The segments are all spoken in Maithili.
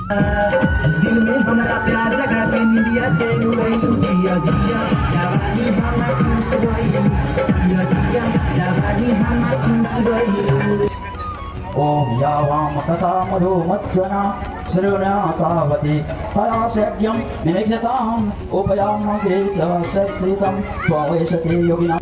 दिल में हमरा प्यार जगा के निंदिया चैन उड़ैलू जिया जिया जवानी हमार चूस गइलू जिया जिया जवानी हमार चूस गइलू। ओम यावाम तथा मधुमत्स्यना श्रृणातावती तया शक्यं निमिक्षताम् उपयामगीतसत्सितं त्ववेशति योगिना।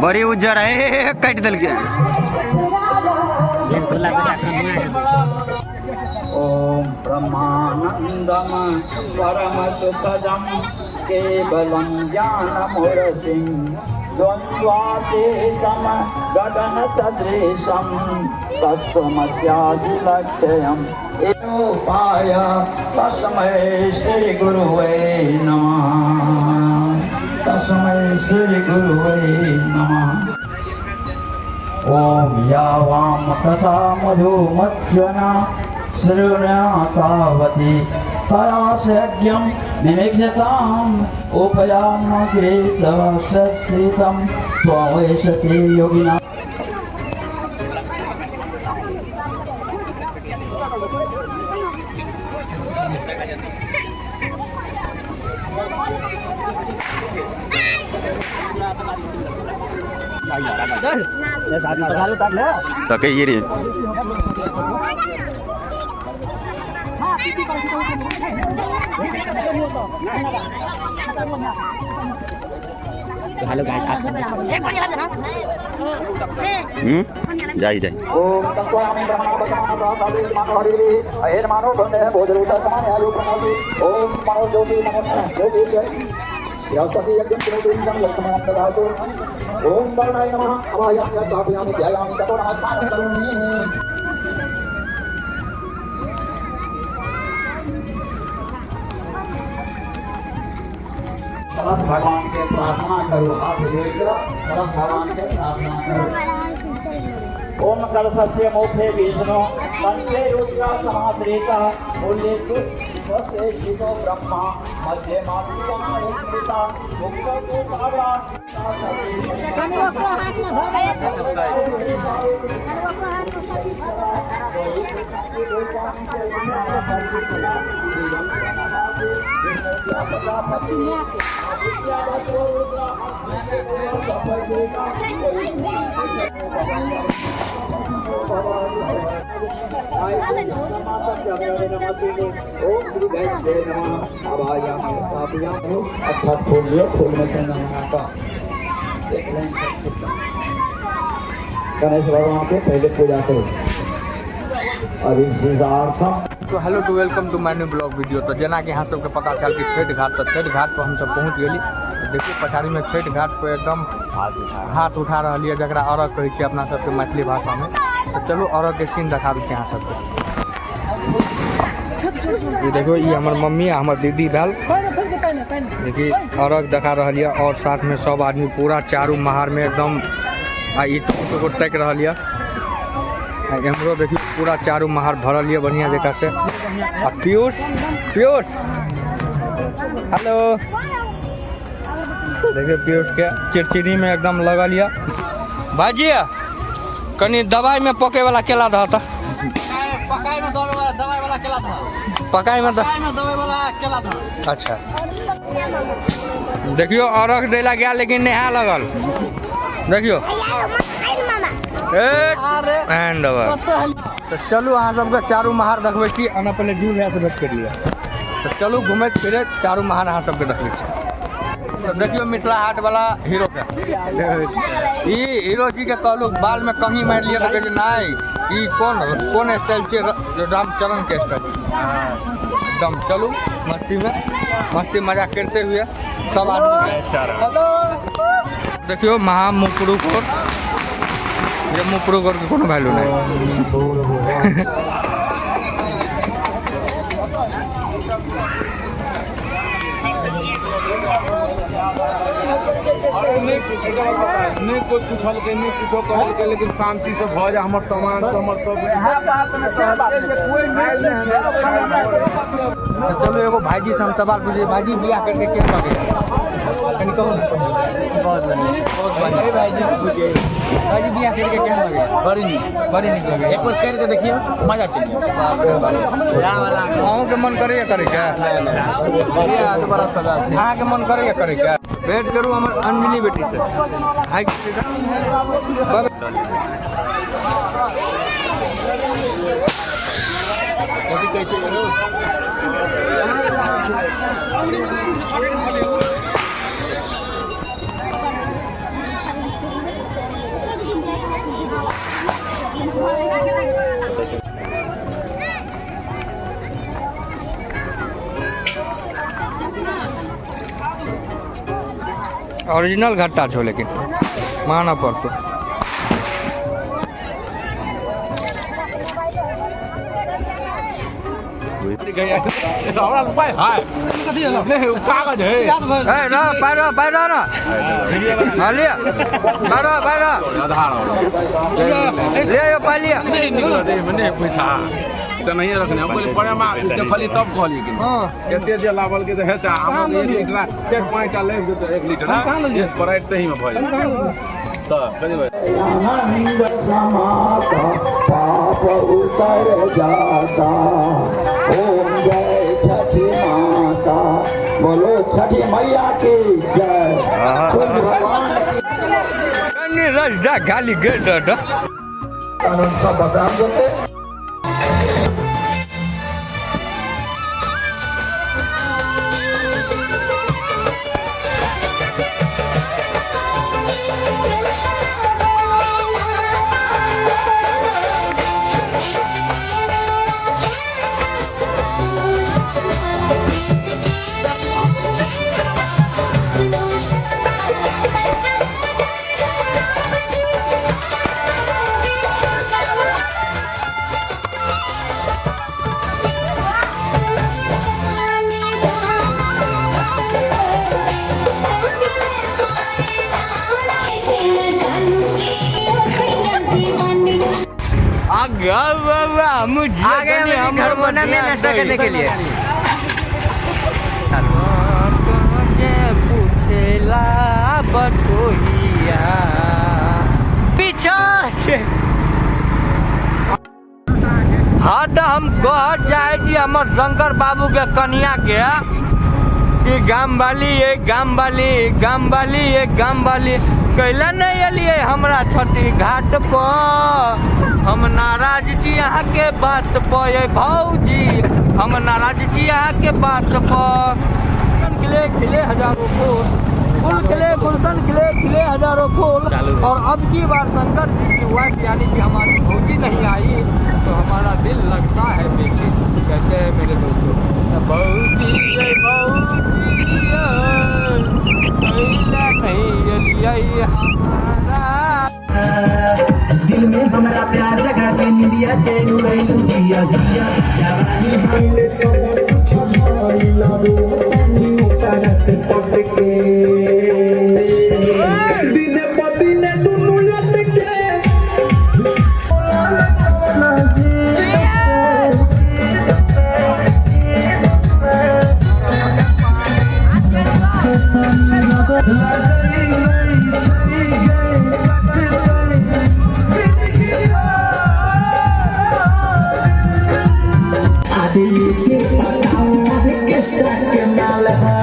बड़ी उज्जर है, काटि देलकै। ॐ ब्रह्मानन्दम परम सुखदं केवलं ज्ञानमूर्तिं द्वन्द्वातीतं गगनसदृशं तत्त्वमस्यादिलक्ष्यम् एवोपाय तस्मै श्रीगुरुवे नमः। तस्मै श्रीगुरुवे नमः। ॐ यावां तथा मधुमत्स्यना श्रृणातावती तया शक्यं निमिक्षताम् उपयामगीतसत्सितं त्ववेशति योगिना। तकैये रे। हेलो गाइस, आप सब हम्म जाई जाई। ॐ तत्त्वामि ब्रह्मणोपमानो ब्रह्मे भोजरूपमाने आयु प्रणोति। ॐ मनो ज्योति नमो ज्योति बृहस्पति यज्ञं कृणोतु इन्दं लक्ष्मणं ददातु। ॐ वरुणाय नमः अवायामि स्थापयामि ध्यायामि ततो नमस्कारं करोमि। परम भगवान के प्रार्थना करो, हाथ जोड़कर परम भगवान के प्रार्थना करो। ओम कलशस्य मुखे विष्णु कंठे रुद्र समाश्रिता मूले तु स्वस्ते शिवो ब्रह्मा मध्ये मातृका मुक्त तु कावड़ा। अच्छा खोल लियो, फूल में चंदन का एक लाइन गणेश भगवान के पहले पूजा करो। अभी शीर्षार्थम। तो hello to welcome to my new blog video. तो जेना कि अहाँ सबके पता चल कि छठि घाट, तऽ छठि घाट पर हमसब पहुँच गेली। देखियौ पछाड़ी में छठि घाट पर एकदम हाथ उठा रहल यऽ, जकरा अर्घ कहै छियै अपना सबके मैथिली भाषामे। तऽ चलू अर्घ के सीन देखाबै छी अहाँ सबके। ई देखियौ, ई हमर मम्मी आ हमर दीदी भेल। देखी अर्घ देखा रहल यऽ और साथ में सब आदमी पूरा चारू महार में एकदम आ ई टुकुर टुकुर ताकि रहल यऽ। आ एम्हरो देखियौ पूरा चारू महार भरल यऽ बढ़िया जकाँ से। आ पीयूष, पीयूष हेलो, देखियौ पीयूष के चिड़चिड़ी में एकदम लगल यऽ। भाईजी, कनि दवाई में पके वाला केला दह तऽ। पकाई में दवाई वाला, दवाई वाला केला था। पकाई में पकाई में दवाई वाला केला था। अच्छा, देखियो अर्घ दै ला गया लेकिन नहा लगल। देखियो एंड तऽ चलू अहाँ सबके चारू महार देखबै छी। आना पहिले जू भैया से भेंट कर लिअ। तऽ चलू घुमैत फिरैत चारू महार अहाँ सबके देखबै छी। तो देखियो मिथिला हाट वाला हीरो के, ई हीरो जी के कहलू बाल में कंघी मारि लिअ, तऽ कहै छै नहि, ई कोन कोन स्टाइल छै? रामचरण के स्टाइल एकदम। चलू, मस्ती में मस्ती मजाक करते हुए सब आदमी। देखियो महा मुपरू जे मुपरू के कोनो वैल्यू नहीं। नहि कोइ पूछलकै, नहि कुछो कहलकै, लेकिन शांति से भऽ जाय हमर सामान सब, हमर सब। तऽ चलू, एगो भाईजी से हम सवाल पूछिए। भाईजी, बियाह करके केहन लगैया, कनि कहू ने। बहुत बढ़िया, बहुत बढ़िया। भाईजी, बियाह करके केहन लगैया? बड़ी नीक। बड़ी नीक लगैया। एक बार करके देखियौ, मजा चलि। अहूँके मन करैया करैके? अहाँके मन करैया करैके? भेंट करू हमर अंजलि बेटी से। हाय। कथी कहै छै यौ? ओरिजिनल घट्टा छौ, लेकिन मानऽ पड़तौ। हमरा पाइ है नहि, ओ कागज है। ए ना, पाइ पाइ ना। हाँ, लिया, पाइ पाइ ले यो, पाइ लिया। नहि निकलत एहिमे, नहि पैसा तऽ नहिए रखने। हम कहलियै प्रेमा देखलियै तब कहलियै कि कते जे लाबलकै तऽ हेतै। आम एक लीटर, चारि पाँच टा लागि जेतै, 1 लीटर स्प्राइट तहीमे भऽ जेतै तऽ कथी। आनंद समाता, पाप उतर जाता। ओम जय छठी माता। बोलो छठी मैया की जय। सूर्य भगवान की। कनि रस जा गाली गेट द। कानून सब बता देते। आ गए हम घर में नाश्ता करने के लिए। पूछेला बटोहिया पीछा। हाँ, तऽ हम कह चाहै छी हमर शंकर बाबू के कनिया के कि गाम वाली, एक गाम वाली, गाम वाली, एक गाम वाली, कैला नहि एलियै हमरा छठी घाट पर? हम नाराज छी अहाँके बात पर, ये भौजी, हम नाराज छी अहाँके बात पर। खिले खिले हजारों फूल, फूल खिले, गुलशन खिले, खिले हजारों फूल और अब की बार शंकर जी की वाइफ यानी कि हमारी भौजी नहीं आई तो हमारा दिल लगता है बेचैन। कहते हैं मेरे दोस्तों, भौजी ये भौजी ये, कैला नहीं एलियै हमारा। दिल में हमरा प्यार जगा के निंदिया चैन उड़ैलू। जिया जिया, जवानी भइले सब कुछ भइल, रोनी ओकरा से पट के दिने पदिने दुनू लटके। आदि से बताओ किसका के माल है।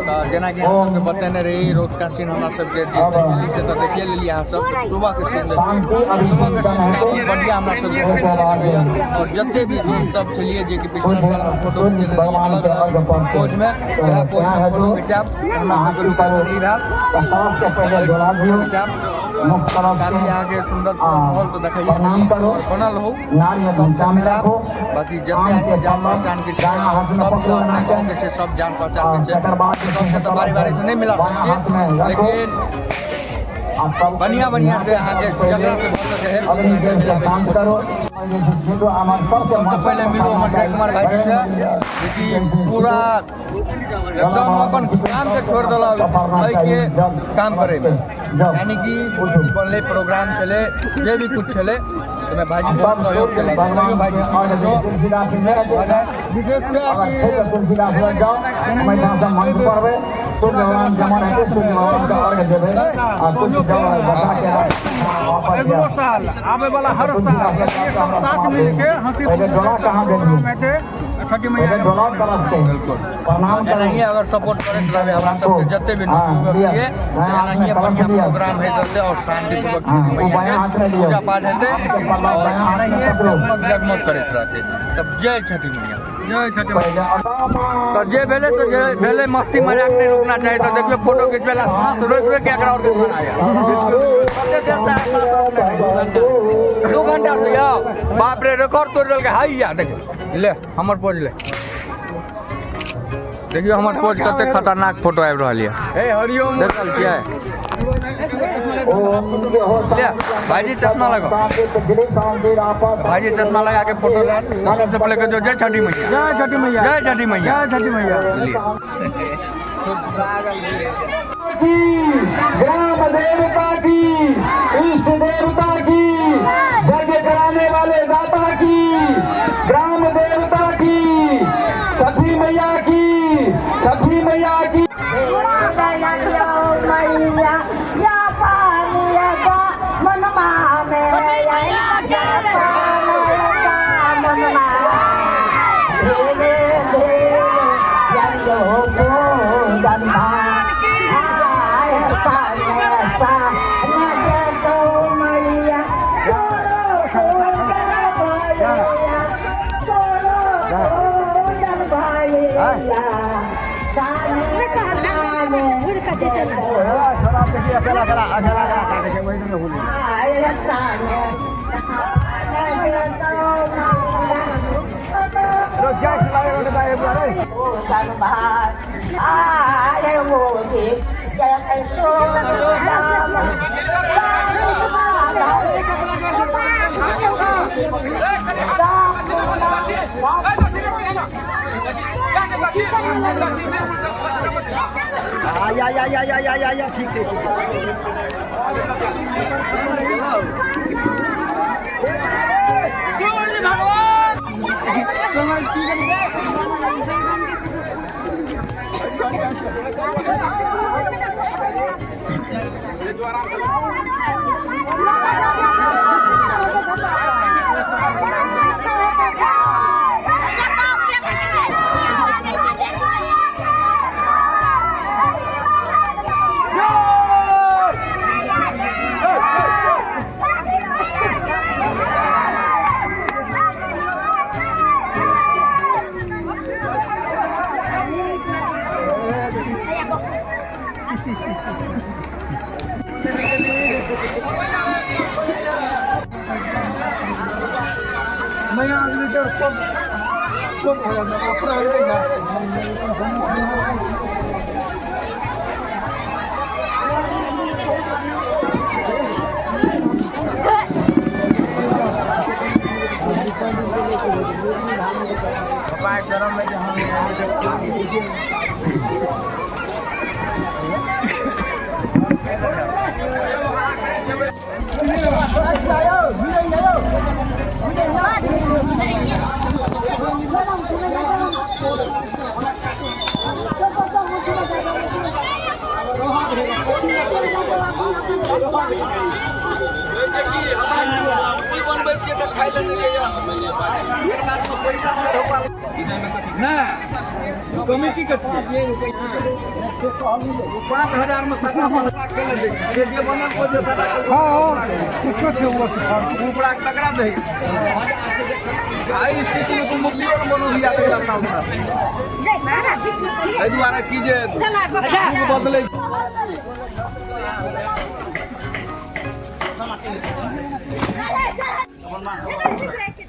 तऽ जेनाकि अहाँ सबके बतेने रही रौतका सीन हमरा सबके जे देखली से तऽ देखिए लेलियै अहाँ सब। सुबह के सीन देखिए, सुबह के सीन काफी बढ़िया हमरा सबके और जते भी दोस्त सब छलियै जे कि पिछला साल में फोटो खिचेने रहियै अलग अलग पोज में, वएह पोज में फोटो खिचायब। हमरा सबके लोकेशन ई भेल, खिचायब। काफी अहाँके सुन्दर माहौल तऽ देखैए और बनल रहू, सबसँ मिलाप। बाकी जते आदमी जान पहचान के छै सब अपने गाँव के छै, सब जान पहचान के छै, सबसे तऽ बारी बारी से नहि मिला सकै छियै, लेकिन बढ़िया बढ़िया से अहाँके जकरा से भऽ सकै है सबसे पहले मिलू हमर जय कुमार भाईजी से, जेकि पूरा एकदम अपन काम के छोड़ देलक एहिके काम करैमे, यानी कि बनलै प्रोग्राम छलै जे भी कुछ छलै ओहिमे भाईजी बहुत सहयोग केलक। भाईजी विशेष अगलो साल आबे वाला हर साल ये सब साथ मिलके हंसी खुशी हेतै छठी मैया। बिल्कुल एनाहिए अगर सपोर्ट करैत रहबै हमरा सबके जते भी नवयुवक छियै, एनाहिए बढ़िया प्रोग्राम होइत रहतै और शांतिपूर्वक छठी मैया के पूजा पाठ हेतै और एनाहिए जगमग जगमग करैत रहतै। तब जय छठी मैया, जय छठी मैया। तऽ जे भेलै से जे भेलै, मस्ती मजाक नहि रुकना चाही। तऽ देखियौ फोटो खिचबै ला साँस रोकि रोकि के एकरा और के आया कते देर से साँस रोकने रही, 2 घंटा से यौ बाप रे रिकॉर्ड तोड़ि देलकै। हैया देखियौ ले हमर पोज ले, देखियौ हमर पोज कते खतरनाक फोटो आबि रहल यऽ। हे हरिओम देख रहल छियै। ले भाईजी चश्मा लगाओ, भाईजी चश्मा लगा के फोटो ले। सबसे पहले कहियो जय छठी मैया, जय छठी मैया, जय छठी मैया, जय छठी मैया। ग्राम देवता की, इष्ट देवता की, यज्ञ कराने वाले दाता की, ग्राम देवता की, छठी मैया की, छठी मैया की। खाइ लए नहि दैया। एकर बाद में पैसा हमर होबा नहि कमिटी के छियै। 5,000 में सट्टा बनला के ले दै जे बनल को जे सट्टा हां कुछो छै ऊपरा के तकरा दही। एहि स्थिति में तू मुखियो ने बनू बिया अगिला साल एहि दुआरे की जे युग बदलै।